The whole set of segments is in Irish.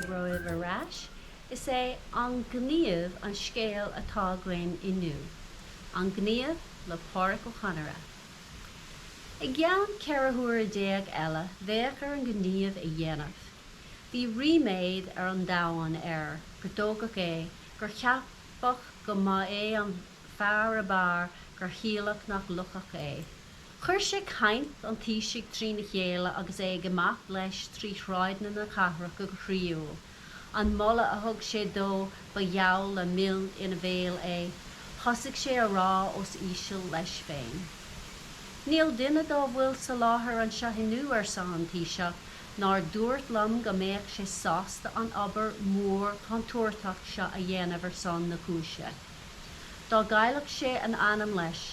romhaibh ar ais. Is é An Gníomh an scéal atá againn inniu. An Gníomh le Pádraic Ó Conaire. I gceann 14 huaire eile bheadh air an gníomh a dhéanamh. Bhí ríméad ar an domhan air gur toghadh é, gur ceapadh go mba é an fear ab fhearr gur shíleadh nach loicfeadh é. Chuir sé caint an Taoisigh trína chéile agus é ag imeacht leis trí shráideanna na cathrach go croíúil. An moladh a thug sé dó ba gheall le mil ina bhéal é. Thosaigh sé a rá os íseal leis féin. Níl duine dá bhfuil sa láthair anseo inniu, arsa an Taoiseach, nár dúirt liom go mbeadh sé sásta an obair mhór chontúirteach seo a dhéanamh ar son na cúise. Dá gcaillfeadh sé a anam leis.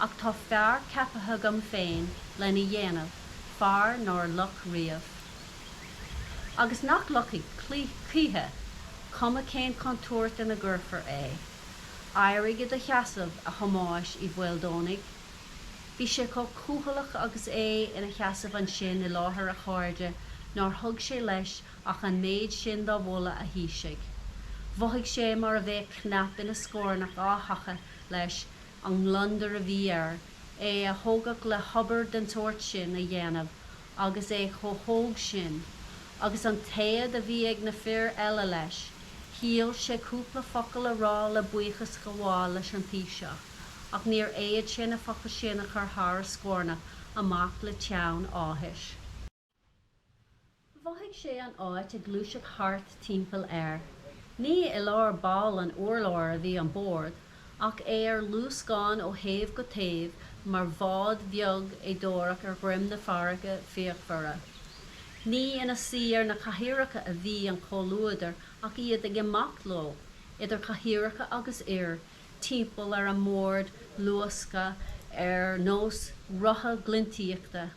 Ach tá fear ceaptha agam féin lena dhéanamh, fear nár loic riamh. Agus nach loicfidh choíche, cuma cén chontúirt ina gcuirfear é. Éirigh i do sheasamh, a Thomáis Uí Mhaoldomhnaigh. Bhí sé chomh cúthaileach agus é ina sheasamh ansin i láthair a chairde nár thug sé leis ach an méid sin dá mholadh a Thaoisigh. Mhothaigh sé mar a bheadh cnap ina scornach á shacadh leis, an ngliondar a bhí air, é a thoghadh le hobair den tsórt sin a dhéanamh agus é chomh hóg sin, agus an t-éad a bhí ag na fir eile leis. Shíl sé cúpla focal a rá le buíochas a ghabháil leis an Taoiseach, ach níor fhéad sé na focail sin a chur thar a scornach amach le teann áthais. Mhothaigh sé an áit ag gluaiseacht thart timpeall air. Ní i lár baill an urláir a bhí an bord, ach é ar luascán ó thaobh go taobh mar bhád bheag éidreorach ar dhroim na farraige fíochmhaire. Ní ina suí ar na cathaoireacha a bhí an comhluadar ach iad ag imeacht leo, idir chathaoireacha agus fhir, timpeall ar an mbord luasctha ar nós rotha glintíochta.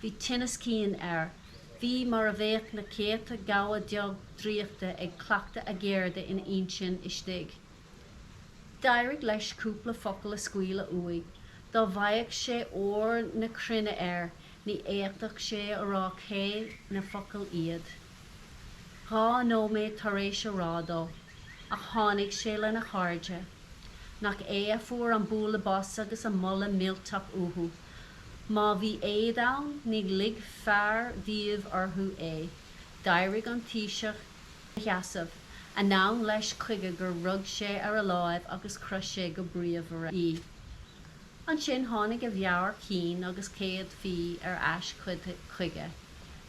Bhí tinneas cinn air. Bhí mar a bheadh na céadta gabha beag draíochta ag cleachtadh a gceirde ina intinn istigh. D'éirigh leis cúpla focal a scaoileadh uaidh. Dá bhfaigheadh sé ór na cruinne air, ní fhéadfadh sé a rá cé na focail iad. 2 nóiméad tar éis a rá dó. Ach tháinig sé lena chairde. Nach é a fuair an bualadh bos agus an moladh millteach uathu. Má bhí éad ann, ní ligfear díobh orthu é. D'éirigh an Taoiseach ina sheasamh. Anonn leis chuige gur rug sé ar a láimh agus chroith sé go bríomhar í. Ansin tháinig a mheabhair chinn agus céadfaí ar ais chuige.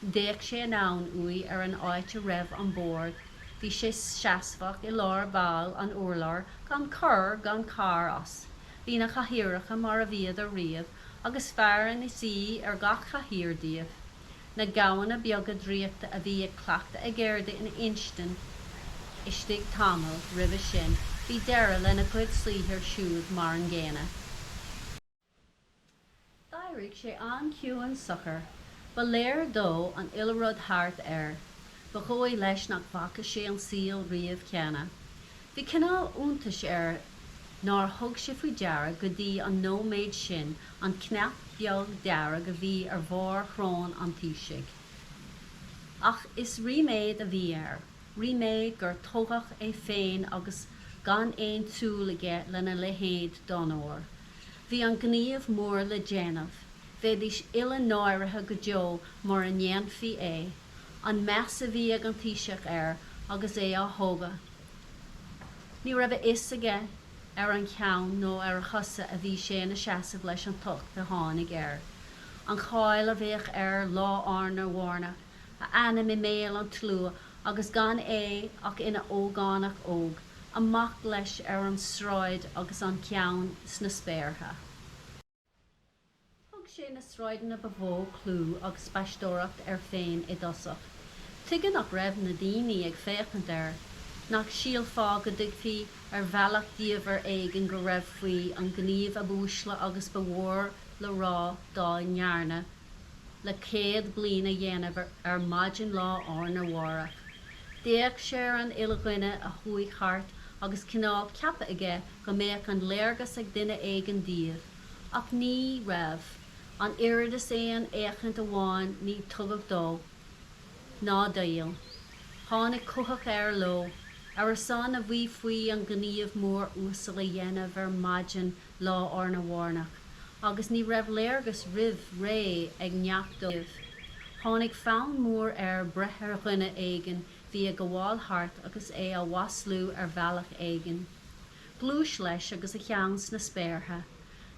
D'fhéach sé anonn uaidh ar an áit a raibh an bord. Bhí sé seasmhach i lár bhaill an urláir gan cor gan car as. Bhí na cathaoireacha mar a bhíodar riamh agus fear ina suí ar gach cathaoir díobh. Na gamhna beaga draíochta a bhí ag cleachtadh a gceirde ina intinn istigh tamall roimhe sin, bhí deireadh lena gcuid saothair siúd mar an gcéanna. D'éirigh sé an-chiúin socair. Ba léir dó an uile rud thart air. Ba dhóigh leis nach bhfaca sé an saol riamh cheana. Bhí cineál iontais air nár thug sé faoi deara go dtí an nóiméad sin an cnap beag dearg a bhí ar bharr shrón an Taoisigh. Ach is ríméad a bhí air, ríméad gur toghadh é féin agus gan aon tsúil aige lena leithéid d'onóir. Bhí an gníomh mór le déanamh. Bheidís uile náirithe go deo mura ndéanfaí é. An meas a bhí ag an Taoiseach air agus é á thoghadh. Ní raibh a fhios aige ar an cheann nó ar a chosa a bhí sé ina seasamh leis an tocht a tháinig air. An cháil a bheadh air lá arna mhárnach, a ainm i mbéal an tslua agus gan é ach ina ógánach óg, amach leis ar an sráid agus an ceann sna spéartha. Thug sé na sráideanna ba mhó clú agus spaisteoireacht air féin i dtosach. Tuige nach raibh na daoine ag féachaint air? Nach sílfeá go dtuigfí ar bhealach diamhair éigin go raibh faoi an gníomh ab uaisle agus ba mhór le rá dá ndearnadh le 100 bliain a dhéanamh ar maidin lá arna mhárach. D'fhéach sé ar an uile dhuine a chuaigh thart agus cineál ceapadh aige go mbeadh an léargas ag duine éigin díobh, ach ní raibh. An oiread is aon fhéachaint amháin ní tugadh dó, ná daol. Tháinig cuthach air leo. Ar a son a bhí faoi an gníomh mór uasal a dhéanamh ar maidin lá arna mhárnach, agus ní raibh léargas roimh ré ag neach dóibh. Tháinig fonn mór air breith ar dhuine éigin bhí ag gabháil thart agus é a mhaslú ar bhealach éigin. Ghluais leis agus a cheann sna spéartha.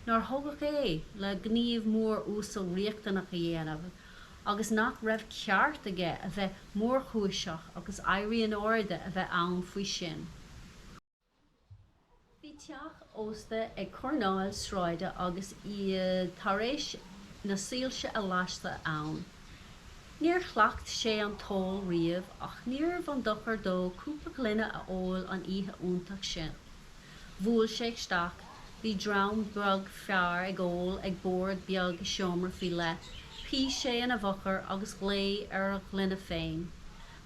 Nár thoghadh é le gníomh mór uasal riachtanach a dhéanamh agus nach raibh ceart aige a bheith mórchúiseach agus éirí in airde a bheith ann faoi sin. Bhí teach ósta ag coirneál sráide agus iad tar éis na soilse a lasadh ann. Níor chleacht sé an t-ól riamh ach níorbh aon dochar dó cúpla gloine a ól an oíche iontach sin. Bhuail sé isteach. Bhí dream beag fear ag ól ag bord beag i seomra faoi leith. Shuigh sé ina bhfochair agus ghlaoigh ar a ghloine féin.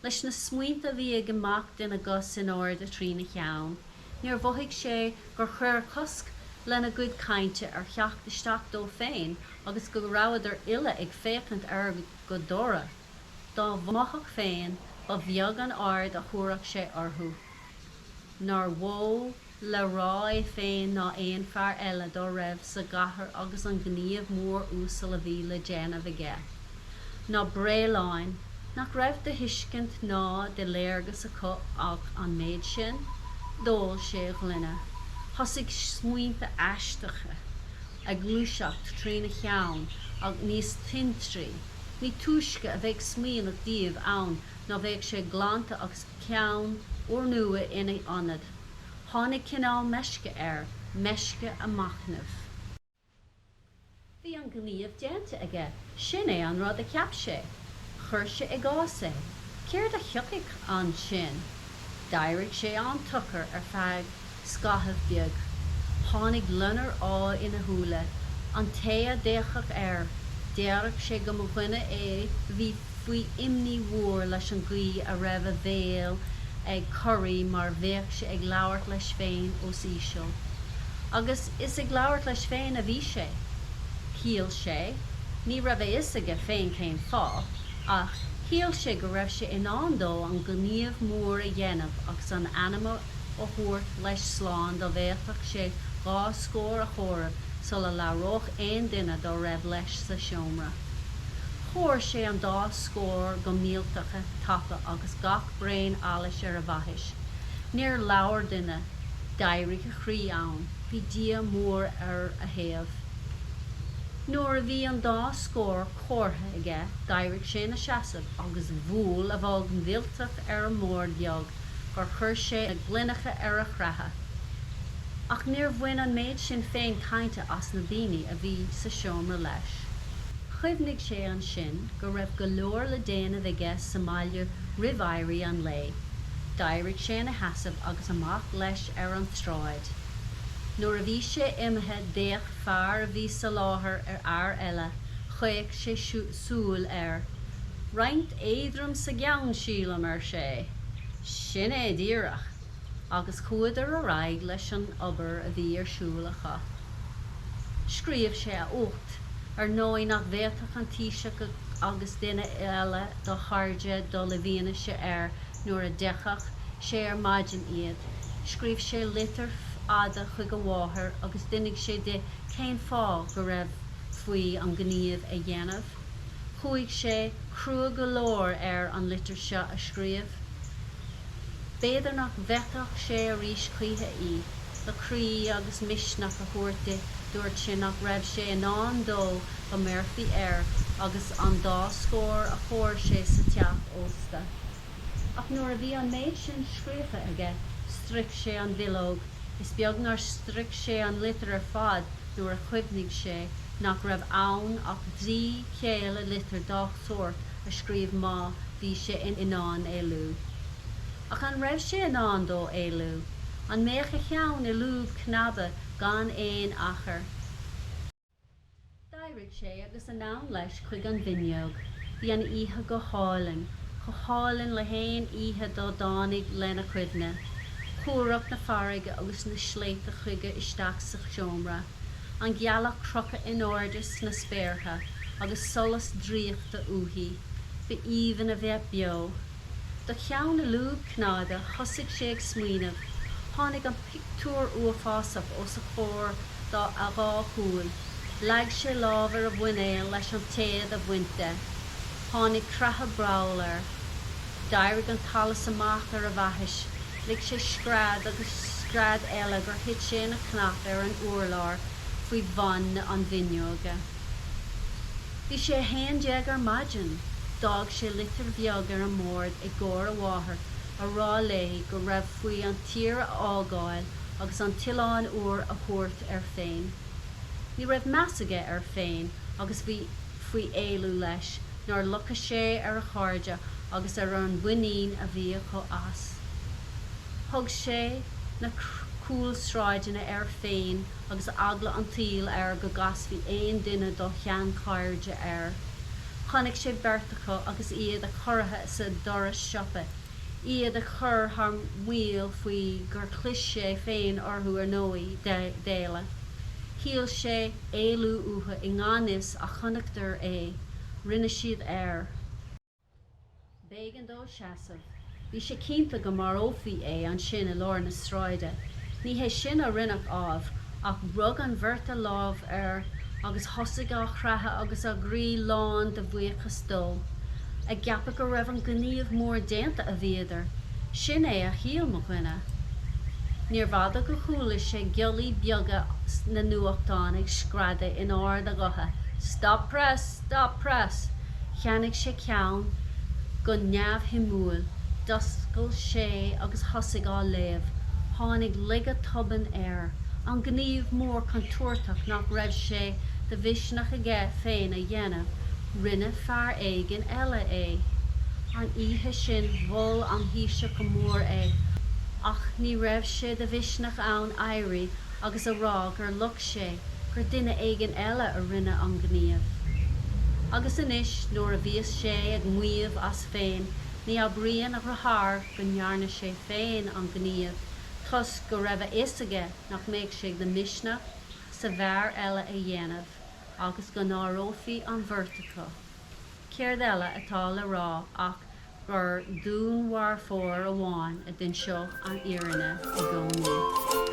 Leis na smaointe a bhí ag imeacht ina gcos in airde trína cheann, níor mhothaigh sé gur cuireadh cosc lena gcuid cainte ar theacht isteach dó féin agus go rabhadar uile ag féachaint air go dora. Dá mhothódh féin, ba bheag an aird a thabharfadh sé orthu. Nár mhó le rá é féin ná aon fear eile dá raibh sa gcathair agus an gníomh mór uasal a bhí le déanamh aige. Na brealláin, nach raibh de thuiscint ná de léargas acu ach an méid sin? D'ól sé a ghloine. Thosaigh smaointe aisteacha ag gluaiseacht trína cheann ach níos tintrí. Ní túisce a bheadh smaoineamh díobh ann ná bheadh sé glanta agus ceann úrnua ina ionad. Tháinig cineál meisce air, meisce a mhachnaimh. Bhí an gníomh déanta aige, sin é an rud a cheap sé. Chuir sé i gcás é. Céard a thiocfadh ansin? D'éirigh sé an-tsocair ar feadh scaitheamh beag. Tháinig loinnir áidh ina shúile. An té a d'fhéachfadh air, déarfadh sé go mba dhuine é a bhí faoi imní mhór leis an gcaoi a raibh a bhéal ag corraí mar bheadh sé ag labhairt leis féin os íseal. Agus is ag labhairt leis féin a bhí sé. Shíl sé, ní raibh a fhios aige féin cén fáth, ach shíl sé go raibh sé i ndán dó an gníomh mór a dhéanamh agus an anam a thabhairt leis slán dá bhféadfadh sé dhá scór a chomhaireamh sula labhródh aon duine dá raibh leis sa seomra. Chomhair sé an dá scór go millteach tapa agus gach braon allais ar a bhaithis. Níor labhair duine. D'éirigh a chroí ann. Bhí Dia mór ar a thaobh. Nuair a bhí an dá scór comhairthe aige d'éirigh sé ina seasamh agus bhuail a bholg millteach ar an mbord beag gur chuir sé na gloineacha ar a chreathadh. Ach níor bhain an méid sin féin cainte as na daoine a bhí sa seomra leis. Chuimhnigh sé ansin go raibh go leor le déanamh aige sa mbaile roimh éirí an lae. D'éirigh sé ina sheasamh agus amach leis ar an tsráid. Nuair a bhí sé imithe d'fhéach fear a bhí sa láthair ar fhear eile, chaoch sé súil air. Roinnt éadrom sa gceann, sílim, ar sé. Sin é díreach. Agus chuadar ar aghaidh leis an obair a bhí ar siúl acu. Scríobh sé a uacht, ar ndóigh nach bhféadfadh an Taoiseach agus duine eile dá chairde dul i bhfianaise air nuair a d'fheicfeadh sé ar maidin iad. Scríobh sé litir fhada chuig a mháthair agus d'inis sé di cén fáth go raibh faoi an gníomh a dhéanamh. Chuaigh sé crua go leor air an litir seo a scríobh. B'fhéidir nach bhfeicfeadh sé arís choíche í. Le croí agus misneach a thabhairt di dúirt sé nach raibh sé i ndán dó go mbéarfaí air agus an dá scór a chomhair sé sa teach ósta. Ach nuair a bhí an méid sin scríofa aige stríoc sé an bhileog. Is beag nár stríoc sé an litir ar fad nuair a chuimhnigh sé nach raibh ann ach trí chéile litir dá shórt a scríobh má bhí sé i ndán éalú. Ach an raibh sé i ndán dó éalú? An mbeadh a cheann i lúb cnaibe gan aon achar? D'éirigh sé agus anonn leis chuig an bhfuinneog. Bhí an oíche go hálainn, chomh hálainn le haon oíche dá dtáinig lena chuimhne. Cumhracht na farraige agus na sléibhte chuige isteach sa seomra. An ghealach crochta in airde sna spéartha agus solas draíochta uaithi. Ba aoibhinn a bheith beo. De cheann a lúb cneáda thosaigh sé ag smaoineamh. Tháinig an pictiúr uafásach os a chomhair dá a dhá shúil. Leag sé lámh ar a mhuinéal leis an téad a bhaint de. Tháinig creathadh breall air. D'éirigh an t-allas amach ar a bhaithis. Lig sé scread agus scread eile gur thit sé ina chnap ar an urlár faoi bhun an bhfuinneoige. Bhí sé a 11 ar maidin. D'fhág sé litir bheag ar an mbord i gcomhair a mháthar a rá léi go raibh faoi an tír a fhágáil agus an t-oileán úr a thabhairt air féin. Ní raibh meas aige air féin agus bhí faoi éalú leis nár loiceadh sé ar a chairde agus ar an mhuinín a bhí acu as. Thug sé na cúlsráideanna air féin agus eagla an tsaoil air go gcasfaí aon duine dá sheanchairde air. Chonaic sé beirt acu agus iad ag corraithe sa doras siopa, iad ag cur thar maoil faoi gur chlis sé féin orthu ar ndóigh, d'éalaigh. Shíl sé éalú uathu i ngan fhios ach chonaiceadar é. Rinne siad air. B'éigean dó seasamh. Bhí sé cinnte go marófaí é ansin i lár na sráide. Ní hé sin a rinneadh, ámh, ach rug an bheirt a lámh air agus thosaigh á chreathadh agus a gcroí lán de bhuíochas dó. Ag ceapadh go raibh an gníomh mór déanta a bhíodar. Sin é a shíl mo dhuine. Níorbh fhada go chuala sé giollaí beaga na nuachtán ag screadadh in ard a ghutha, Stop press! Stop press! Cheannaigh sé ceann go neamhshuimiúil, d'oscail sé agus thosaigh á léamh. Tháinig laige tobann air. An gníomh mór contúirteach nach raibh sé de mhisneach aige féin a dhéanamh, rinne fear éigin eile é. An oíche sin mhol an Taoiseach go mór é, ach ní raibh sé de mhisneach ann éirí agus a rá gur loic sé, gur duine éigin eile a rinne an gníomh. Agus anois nuair a bhíos sé ag maíomh as féin, ní abraíonn a dheartháir go ndearna sé féin an gníomh toisc go raibh a fhios aige nach mbeadh sé de mhisneach sa bhfear eile a dhéanamh agus go náireofaí an bheirt acu. Céard eile atá le rá ach gur dúnmharfóir amháin a d'inseodh an fhírinne i gcónaí.